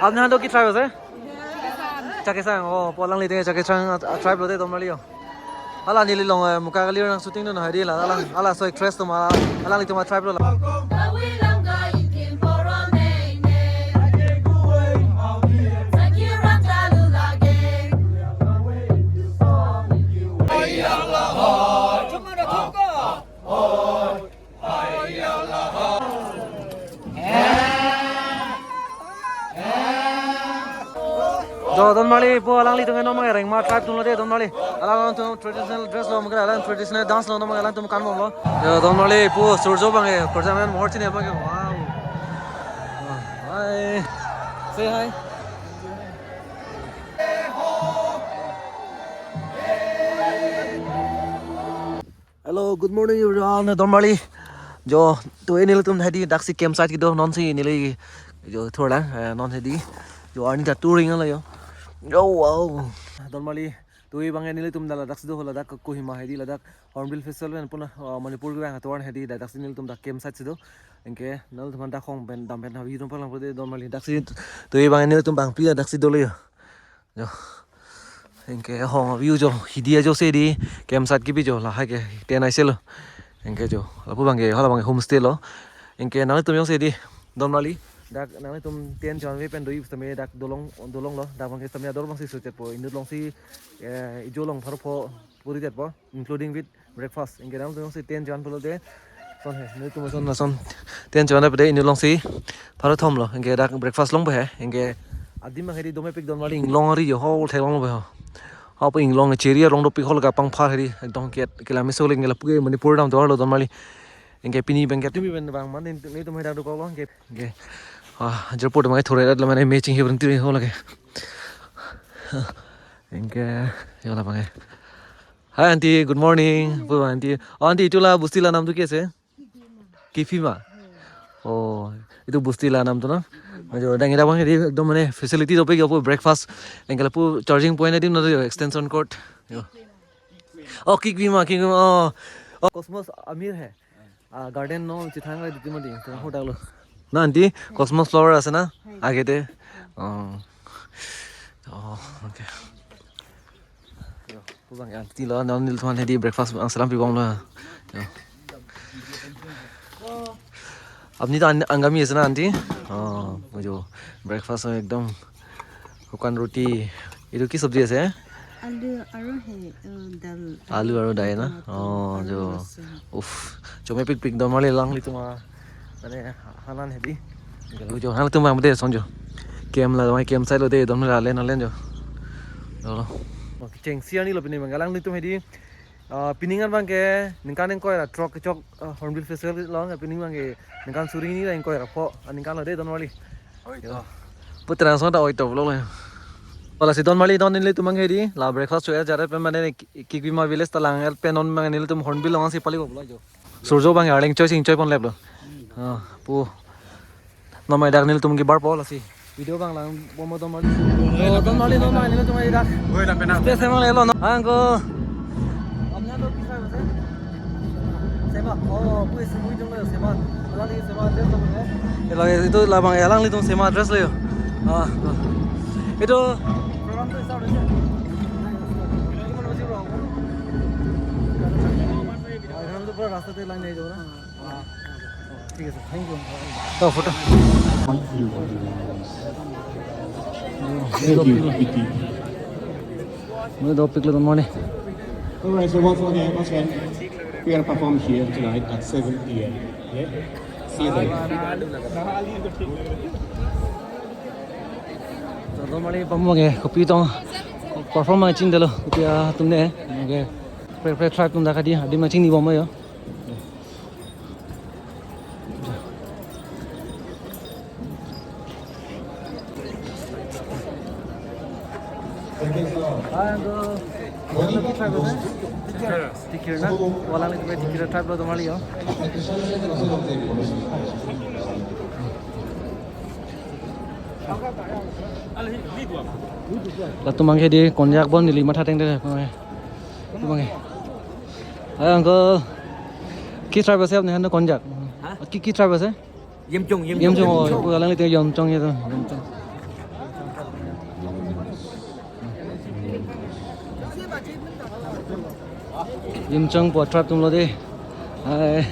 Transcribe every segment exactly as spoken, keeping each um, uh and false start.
Apni han do ki tribe ase? Chakesang. Oh, pu alanglitum Chakesang, ah, tribe lo de, donmarli yo. Hala neli along, eh, muka kali nang shooting do na hadi la, alang, hala so actress atum, ah, alanglitum a tribe lo la. Jo, donmarli, pu alanglitum non abang Rengma tribe atum lo de, donmarli. Alangtum traditional dress lo, mungkin alang traditional dance lo, non abang alangtum kan bomlo. Jo, donmarli, pu Surjo abang, eh, perjalanan mohor chini abang, eh, wow. Hi. Say hi. Hello, good morning everyone. Donmarli. Jo, to nelitum hadi daksi campsite kedo, non si neli jo thurlang, eh, non hadi. Jo, arni ta touring ala yo. Jo, wow. Donmarli, to abang nelitum dak daksi do, ladak Kohima hadi, ladak Hornbill Festival pen puna, ah, Manipur ke bang atovar hadi, dak daksi nelitum dak campsite si do. Anke nelitum dak hong pen dam pen habi tum palang pute, donmarli, daksi to abang nelitum bangpi daksi dolo yo. Jo. Anke hong view jo hidi ajo si di, campsite kebi jo lahai ke tent aise lo. Anke jo, lapu abang ke, hala abang ke homestay lo. Anke nanglitum jongsi di, donmarli, dak nanglitum tent chonve pen do-ik tame dak dolong, dolong lo, dak abang ke tame ador abang si suchet po, inut along si, eh, ijo along pharo pho puri tet po, including with breakfast. Anke nanglitum jongsi tent chon pulote, son he, nelitum son na son. Tent chon pute inut along si pharo thom lo. Anke dak breakfast long po he. Anke adim abang hadi domepik, donmarli, inglong ari jo, hall theklong lo po ho. Hapu inglong cheri arong dopik, hall kapangphar hadi. Ekdom ke kela miso le, anke lapu ke Manipur dam tovar lo, donmarli. Anke pini abang ke tumi pen abang man, nelitum hadak dokok lo. Anke, anke. Ah, airport abang ke thore rat lo mane matching he berhenti ho lagi. Anke, yo la abang ke. Hi aunty, good morning. Pu aunty. Oh, aunty, itu la bosti la nam tu ke ase? Kipima. Oh, itu bosti la nam tu na. Ajo, dak dak abang di ekdom mane facility dopik yo, pu breakfast. Anke lapu charging point adim na yo, extension cord. Yo. Oh, Kikbima, Kikbima. Oh. Oh, Cosmos Amir hai. Ah, garden no chethang la diti mati, to hodak lo. Na aunty, Cosmos flower ase na? Hai. Age te. Oh. Oh, okay. Yo, pu abang aunty lo, non nelitum hadi breakfast abang selam pibom lo. Yo. Apni ta Ang-, Angami ase na aunty? Oh, jo. Breakfast ekdom. Hukan roti. Itu ki sabji ase? Alu aru he, eh, dal. Alu aru dal na? Tomato, oh, aru jo. Lasun. Uff, chomepikpik, donmarli, alanglitum a, mane hanan hadi. Galo jo, nanglitum abang mate son jo. Camp la, campsite lo de, donmarli, alen alen jo. Lo. Oke, chengsi arni lo pini abang, alanglitum hadi. Ah, pining an abang ke ningkan ingkoi ra throk kechok, ah, Hornbill Festival lo, pining abang ke ningkan suri hini ra ingkoi ra pho, ah, ningkan lo de, donmarli. Oi to. Yo. Putra song ta oi to vlog lo. Lasi donmarli, non nelitum abang ke di la breakfast chojat pen mane Ki-, Kikbima village ta lang-et pen non abang nelitum Hornbill along si pali ko vlog jo. Surjo abang arleng choi sing choi pon lep lo. Ah, pu. Non abang dak nelitum kebar po lasi. Video abang lang bomlo, donmarli. Oh, donmarli, donmarli, nelitum dak. Oi, dak pena. Stay safe lang lo, no? Angko. Apni an do ki tribe ase? Sema. Oh, pu isi mui jong lo Sema. Alangli Sema dress lo, eh? Elo, itu la abang alanglitum Sema dress lo yo. Ah, ah. Itu program tu start hoise. Program tu pura rasta te line ahi jabo na. ঠিক আছে, thank you. To photo. Thank you, Vicky. Mui do pik lo, good morning. All right, so once again, once again, we are perform here tonight at seven p m. Yeah? See you there. To donmarli, pamong ke, kopi tong perform ma ching delo, kopi atum ne, ke, pre, pre tribe atum dak hadi, hadi ma chingni bom yo. Tikir na, walang itu tikir tribe lo, donmarli yo. Latum abang ke di Konyak bon, neli matha teng de. Latum abang ke. Hai uncle. Ki tribe ase apni khan? Konyak. Ha? Ki, ki tribe ase? Yimchung, Yimchung. Yimchung, oh, pu alanglitum Yimchung ya to. Yimchung. Yimchang pu tribe atum lo de. Hai.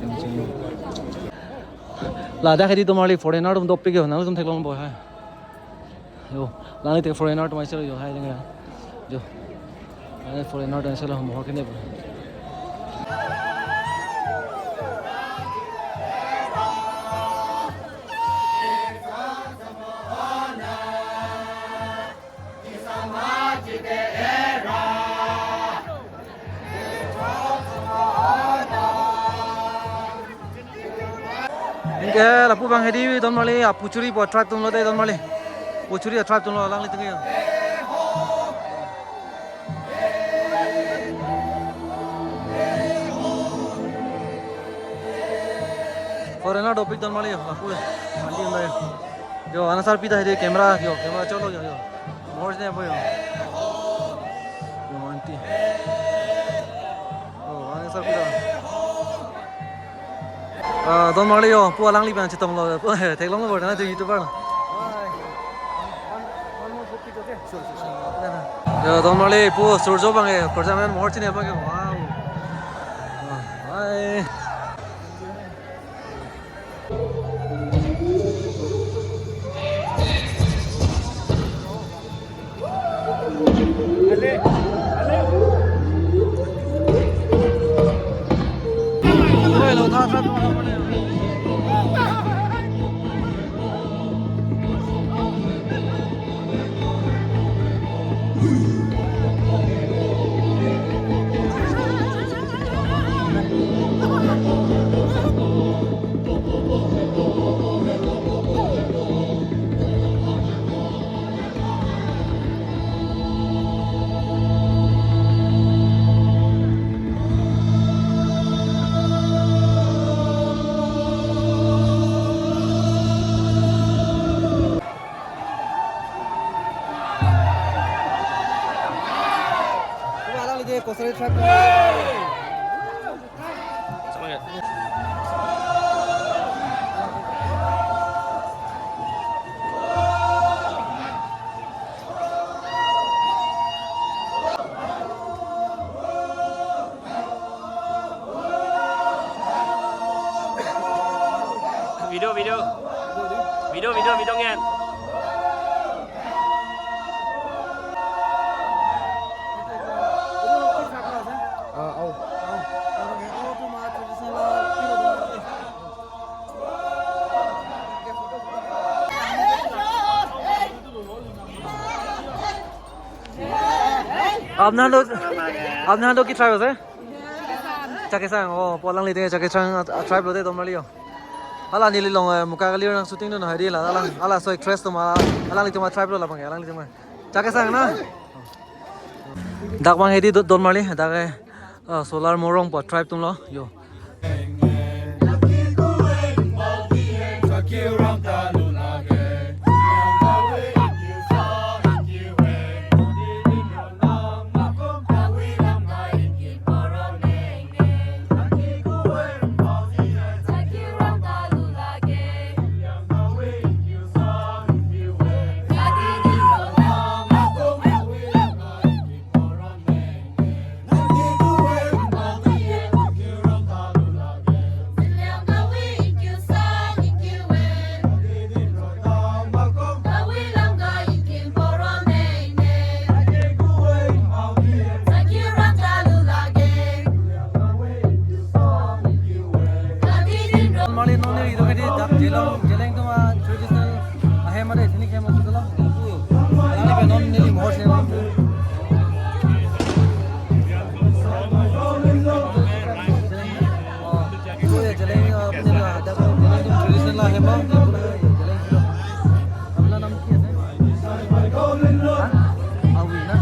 Yimchang. Ladak hedi Donmarli foreigner atum dopik yo, nangtum theklongpo hai. Yo, alangli te foreigner atum aisel yo hai deng ya. Yo. Alangli foreigner atum aisel ho mohor kene. Anke lapu abang hedi Donmarli a Pochuri pu tribe atum lo de Donmarli. Pochuri a tribe atum lo alanglitum ke. Foreigner dopik Donmarli yo, lapu. Andi unda yo. Yo, anasar pita hedi camera, yo, camera cholo yo, yo. Mohor ne po yo. Yo, anti. Yo, anasar pita. Ah, Donmarli yo, pu alangli abang chetonglo, pu theklonglo bor-na, tu YouTuber na. Yo, Donmarli, pu Surjo abang e, kurjang mohor chini abang e, wow. Wow, hai. Video, video. Video, video, video ngen. Apnalo, apnalo ki tribe ase? Chakesang, oh, pu alangli te Chakesang a, a tribe lo de Donmarli yo. Hala neli along, eh, Muka Kali nang shooting dun hedi la, hala, hala so actress atum, hala, alanglitum a tribe lo labang, alanglitum. Chakesang na? Dak abang hedi Do-, Donmarli, dak, eh, ah, Solar Morong pu tribe atum lo, yo. Normally, normally, itum ke dak Jeleng, Jeleng atum a traditional ahem ade, sini ke mo sutelo. Alangli pen non neli mohor ne. Oh, itu ya Jeleng, eh, punya dak Jeleng atum traditional ahem, Jeleng atum. Apna naam kya hai? Ha? Awi na?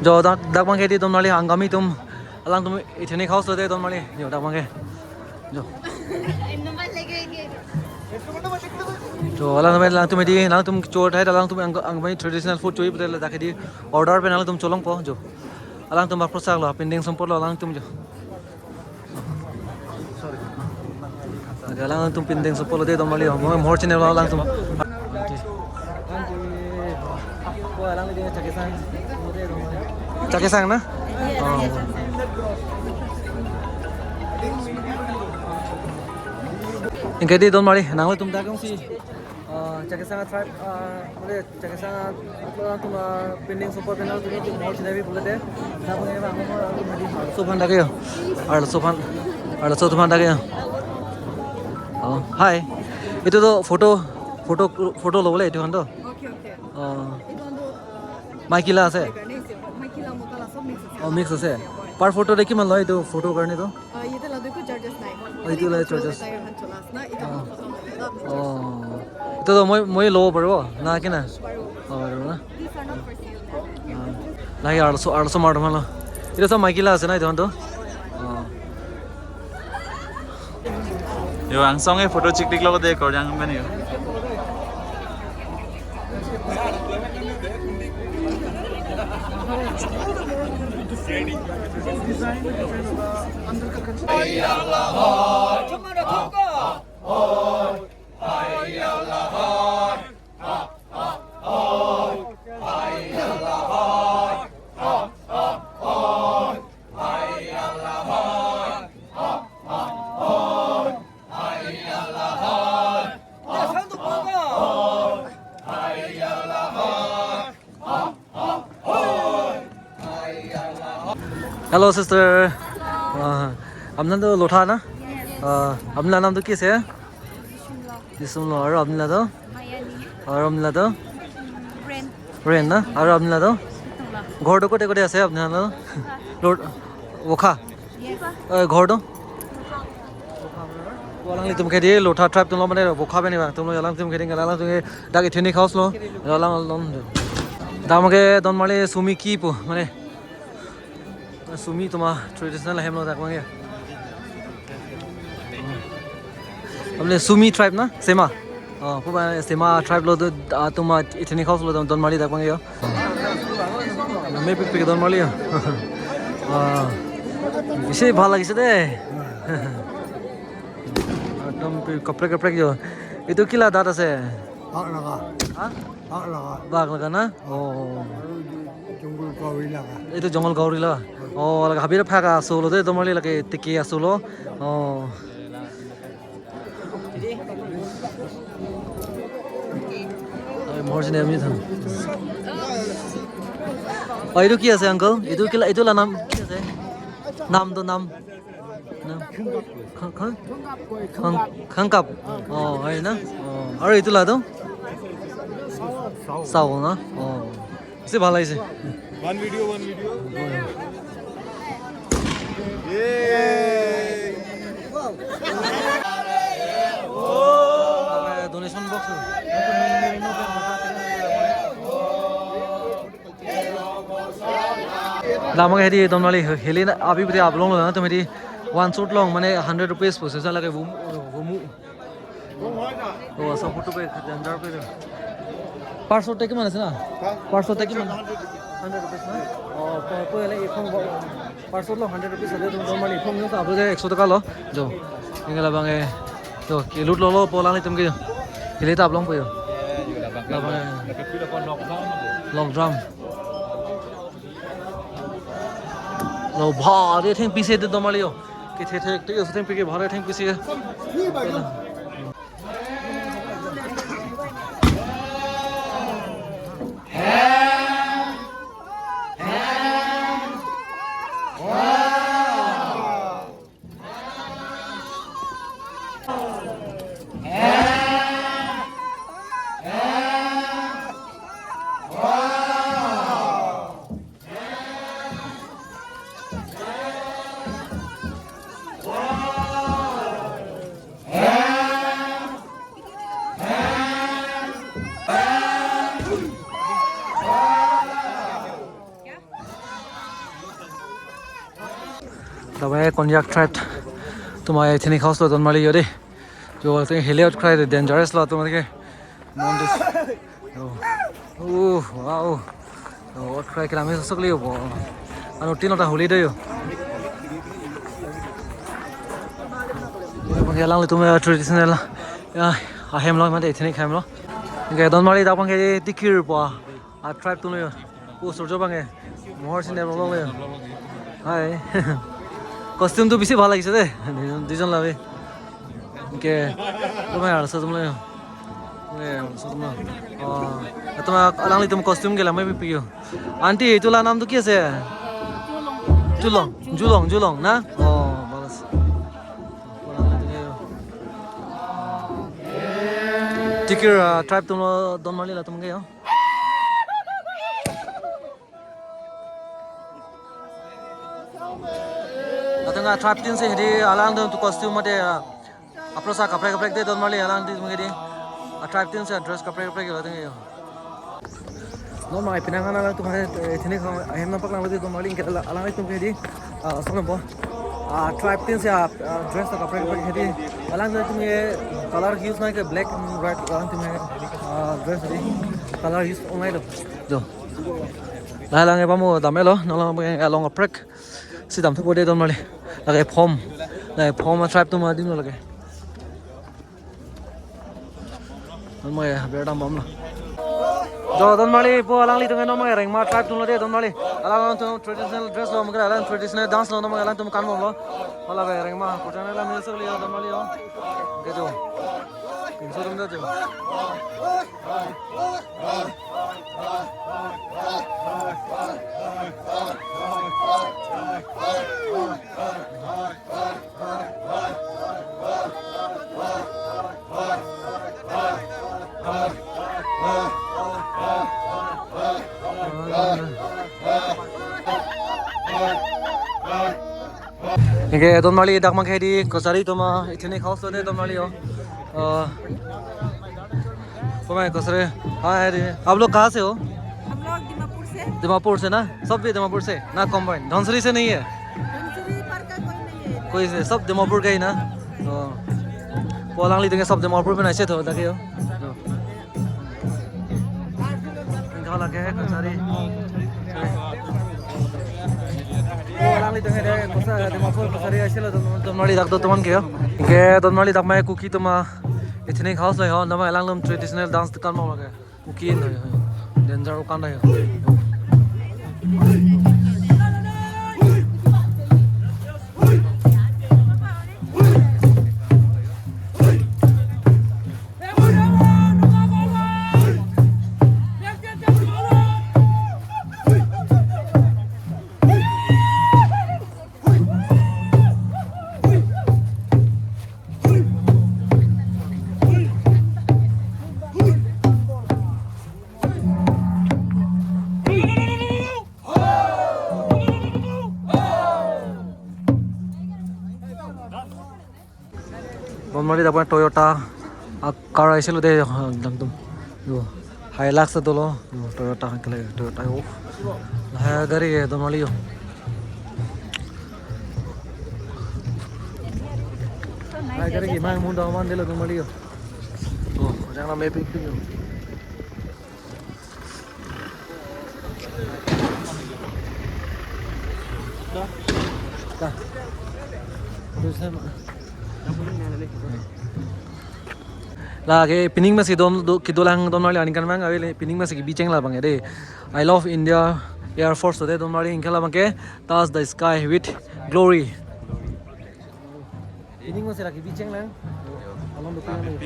Jo, dak, dak abang ke hedi Donmarli Angami atum, alangtum ethnic house lo de Donmarli. Jo, dak abang ke. Jo. Jo, alangtum, alangtum hedi, alangtum cho thai, alangtum Ang-, Angami traditional food cho-i pu te dak hedi order pen alangtum cholongpo, jo. Alangtum bak prosak lo, pindeng sumpot lo alangtum, jo. Ade alangtum pindeng sumpot lo de Donmarli, mo-, mohor chini lo alangtum. Chakesang na? Oh. Ingke di don mari, nanglitum dak si, uh, Chakesang tribe, uh, mane Chakesang, uh, atum, uh, pending super panel tu tu mau sinabi boleh deh. Dak pengen bang, mau, mau, mau, mau, Arloso aphan dak yo. Arloso aphan, Arloso aphan dak yo. Oh, hi. Itu tuh foto, foto, foto lo boleh itu kan tuh. Okay, okay. Oh. Itu untuk, uh, Maikila ase? Maikila, mokala sob mix ase. Oh, mix ase. Per photo de kiman loi itu photo karne to? Uh, itu la itu charges nai. Oh, itu la charges. Itu la charges. Oh. Itu to moi, moi lo paribo na kina? Paribo. Oh, paribo na. These are not for sale na. Ah. Lagi Arloso, Arloso mar teman lo. Itu sob Maikila ase na itu kan to? Oh. Yo, angsong e photo chiklik lo de kor yang men yo. Hello, sister. Uh, apnan to Lotha na? Yes. Uh, apnila nam to ki ase? Disumlo. Disumlo. Aru apnila to? Mayani. Aru apnila to? Ren. Ren na? Aru apnila to? Tula. Ghor to kote kote ase apnila to? Lord, Wokha. Yes. Eh, ghor to? Alanglitum ke di Lotha tribe atumlo mane Wokha bani bang atumlo, alanglitum ke di, alanglitum ke dak ethnic house lo. Alang alon. Dak ke don mali sumi kipu mane. Sumi atum a traditional ahem lo dak bang ya. Apni Sumi tribe na? Sema. Oh, pu ba Sema tribe lo do, atum a ethnic house lo don, don mali dak bang ya. Mepik pik don mali ya. Ah. Bisi bhal lagise de. Ekdom pi kaprek kaprek jo. Itu kila dat ase? Bak laga. Ha? Bak laga. Bak laga na? Oh. Aru jungle gauri laga. Itu jungle gauri laga. Oh, laga habir phak aso lo de, don mali lake tiki aso lo. Oh. Ai, mohor sini ami tham. Oh, itu ki ase, uncle? Itu kila, itu la nam ki ase? Nam to nam. Nam. Khang, khang? Khang, khangkap. Oh, hai na? Oh, aru itu la to? Sao na? Oh. Bisi bhal lagise. One video, one video. Yay! Donation box. Dak bang hedi don mali heli na abi bide ablong lo na, atum hedi one shot along mane hundred rupees pu sesa lake vomu, vomu. Oh, asa photo pe danger pe. Per shot te kiman ase na? Ha? Per shot te kiman? Hundred rupees na? Oh, po, po ele iphone bo. Per shot lo hundred rupees ase, atum don mali iphone nyo ta abu de ekso taka lo. Jo. Ingala bang e. Jo, ke lut lo lo po alanglitum ke jo. Heli ta ablong po jo. Labang e. Lok drum. Lo bhari thengpi ase de don mali yo. Kethe thek te yo thengpi ke bhari thengpi ase. Dak bang Konyak tribe atum a ethnic house lo don mali yo de. Jo, atum heli out krai de dangerous lo atum ke. Montes. Oh. Oh, wow. Oh, out krai kira mes sok liu bo. Anu tin lo ta holi de yo. Bang alanglitum a traditional ya ahem lo mate ethnic ahem lo. Anke Donmarli dak abangke Tikir pu a tribe atum lo yo. O Surjo abangke mohor sine lo lo yo. Hai. Costume to bisi bhal lagise de. Duijon labi. Anke, lo mai arloso atum lo yo. Anke, arloso atum lo. Oh, atum alanglitum costume ke lamai pipi yo. Aunty, itu la nam tu ki ase? Julong. Julong, Julong, Julong na? Oh, balas. Tikir, ah, tribe atum lo Donmarli latum ke yo. Latum a tribe tin si hedi alangtum tu costume mate, ah, apro sa kaprek kaprek de Donmarli alangtum ke di. A tribe tin si dress kaprek kaprek latum ke yo. Non mai pinang ana alangtum hai, eh, ethnic ahem nampak lang lagi Donmarli ke ala-, alangtum ke di. Ah, sono bo. Ah, tribe tin si, ah, ah, dress ta kaprek kaprek hedi. Alangtum ke color use nai ke black and white alangtum ke, ah, dress di. Color use only do. Do. Lahai lang e pamu dam-et lo, non lang e along kaprek si dam thupo de Donmarli. Lake form. Lake form a tribe atum adim lo lake. Donmarli aber dam bom lo. Jo Donmarli pu alanglitum ke non mai Rengma tribe atum lo de Donmarli. Alangtum traditional dress lo, mungkin alang traditional dance lo, non mai alangtum kan bom lo. Hala be Rengma, kochang alam ni sekali yo Donmarli yo. Ke jo. Pinso atum de jo. Anke Donmarli dak abangke di kachari atum a ethnic house lo de Donmarli yo. Eh, kome kachari. Hi, hi, आप लोग कहाँ से हो? हम लोग दीमापुर से। दीमापुर से ना? सब भी दीमापुर से? ना combine? धनसरी से नहीं है? धनसरी पार का कोई नहीं है। कोई से, सब दीमापुर का ही ना? तो, pu alanglitum ke सब दीमापुर में नहीं से तो, ताकि हो। तो। Ingkha lake kachari. Alanglitum ke de kosa Dimapur kachari ase lo Don, Donmarli dak do teman ke yo. Ke Donmarli dak mai Kuki atum a ethnic house lo yo, nama alangtum traditional dance kan ma ke. Kuki lo yo. Danger kan lo yo. Donmarli dak abang Toyota a car ase lo de, ah, dam tum. Yo, Hilux ta dolo, yo, Toyota kele, Toyota yo. Lahai gari ke Donmarli yo. Lahai gari ke mang munda man de lo Donmarli yo. Oh, jangan mapping ping yo. Lake pining masi don do, kedolang Donmarli aningkan mang ave le, pining masi kebi cheng labang de. I love India Air Force de Donmarli, ingkha labang ke touch the sky with glory. Pining masi lake kebi cheng lang. Along betul lang.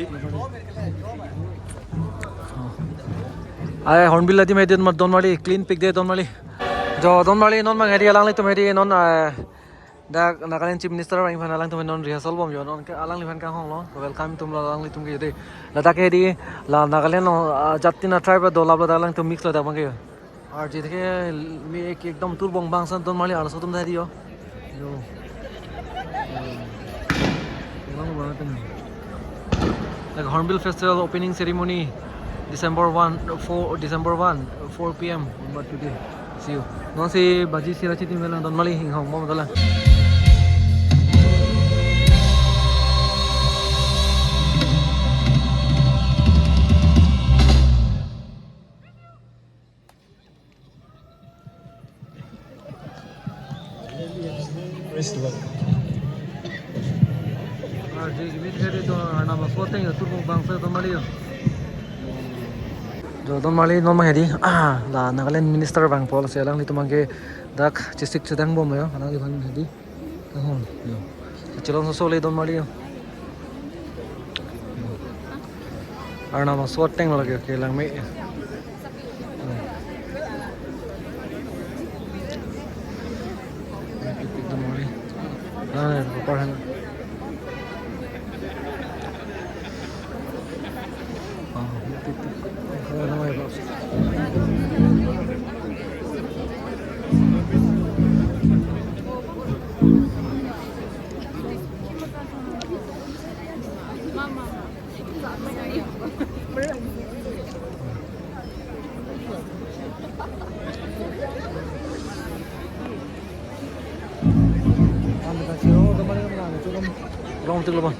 Ai Hornbill adim hedi Donmarli, clean pic de Donmarli. Jo Donmarli non mang hedi alanglitum hedi non, eh, dak Nagaland Chief Minister vangphan alangtum non rehearsal bom yo, non ke alangliphan kanghong lo. Welcome atum lo alanglitum ke de. Ladak hedi la Nagaland lo, ah, jat tin a tribe do, lapu ladak alangtum mix lo dak abang ke. Arje theke me ek ekdom tur bong bang san Donmarli arloso atum thai di yo. Yo. Yo. Lang bang atum. Like Hornbill Festival opening ceremony, December one, four, December one, four P M. But today, see you. Non si baji sira chiti melang Donmarli hinghong bom dola. Praise the Lord. Arje kimi thek to arnam aso ateng ya tur bang bang sa Donmarli yo. Yo, don marli, non abang hedi. Ah, la Nagaland minister vangpo, lasi alanglitum abangke dak chesik chedang bom yo, alangliphan hedi. Ahon, yo. Chelongso le don marli yo. Arnam aso ateng lake, kelang me. Don marli. Ah, papar han. Ah, tik, tik. Ano, ano, ano. Rong tik lo ba.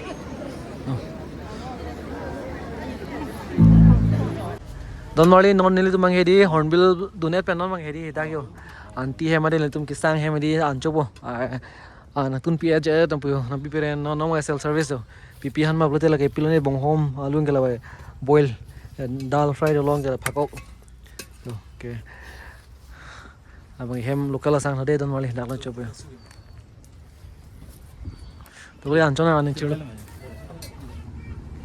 Don marli, non nelitum abang hedi Hornbill dun-et pen non abang hedi dak yo. Anti hem ade nelitum kesang hem hedi anchokpo. Ah, ah, nangtum pi-et je tong pu yo, nangpi peren non, non abang self service do. Pipi han ma pulote lake pilone bonghom alun ke la boil. Eh, dal fry do long ke la phakok. To, okay. Abang hem local asang hade don marli dak lo chokpo yo. To le anchon na aning chilo.